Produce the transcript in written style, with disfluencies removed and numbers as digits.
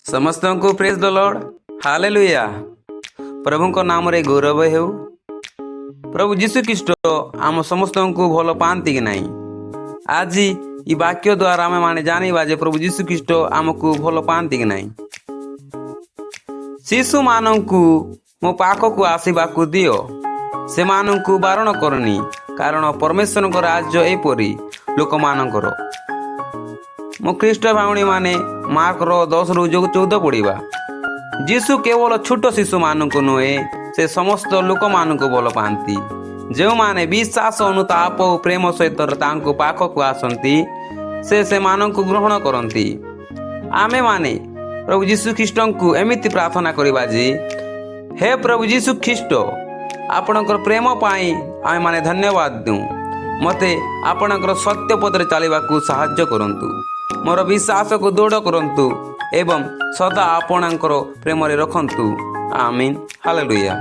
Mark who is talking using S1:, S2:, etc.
S1: ସମସ୍ତଙ୍କୁ ପ୍ରେଜ୍ ଦ Lord, hallelujah. ପ୍ରଭୁଙ୍କ ନାମରେ ଗୌରବ ହେଉ। ପ୍ରଭୁ ଯୀଶୁ ଖ୍ରୀଷ୍ଟ ଆମ ସମସ୍ତଙ୍କୁ ଭଲ ପାଆନ୍ତି କି ନାହିଁ? ଆଜି ଏ ବାକ୍ୟ ଦ୍ୱାରା ଆମେମାନେ ଜାଣିବା ଯେ ପ୍ରଭୁ ଯୀଶୁ ଖ୍ରୀଷ୍ଟ ଆମକୁ ଭଲ ପାଆନ୍ତି କି ନାହିଁ। ଶିଶୁମାନଙ୍କୁ ମୋ ପାଖକୁ ଆସିବାକୁ ଦିଅ, ସେମାନଙ୍କୁ ବାରଣ କରନି, କାରଣ ପରମେଶ୍ୱରଙ୍କ ରାଜ୍ୟ ଏପରି ଲୋକମାନଙ୍କର। ମୋ ଖ୍ରୀଷ୍ଟ ଭଉଣୀମାନେ, ମାର୍କର 10ରୁ 14 ପଢ଼ିବା। ଯୀଶୁ କେବଳ ଛୋଟ ଶିଶୁମାନଙ୍କୁ ନୁହେଁ, ସେ ସମସ୍ତ ଲୋକମାନଙ୍କୁ ଭଲ ପାଆନ୍ତି। ଯେଉଁମାନେ ବିଶ୍ୱାସ, ଅନୁତାପ ଓ ପ୍ରେମ ସହିତ ତାଙ୍କ ପାଖକୁ ଆସନ୍ତି, ସେ ସେମାନଙ୍କୁ ଗ୍ରହଣ କରନ୍ତି। ଆମେମାନେ ପ୍ରଭୁ ଯୀଶୁ ଖ୍ରୀଷ୍ଟଙ୍କୁ ଏମିତି ପ୍ରାର୍ଥନା କରିବା ଯେ, ହେ ପ୍ରଭୁ ଯୀଶୁ ଖ୍ରୀଷ୍ଟ, ଆପଣଙ୍କର ପ୍ରେମ ପାଇଁ ଆମେମାନେ ଧନ୍ୟବାଦ ଦେଉ। ମୋତେ ଆପଣଙ୍କର ସତ୍ୟ ପଥରେ ଚାଲିବାକୁ ସାହାଯ୍ୟ କରନ୍ତୁ। ମୋର ବିଶ୍ୱାସକୁ ଦୃଢ଼ କରନ୍ତୁ ଏବଂ ସଦା ଆପଣଙ୍କର ପ୍ରେମରେ ରଖନ୍ତୁ। ଆମିନ୍, ହାଲେଲୁୟା।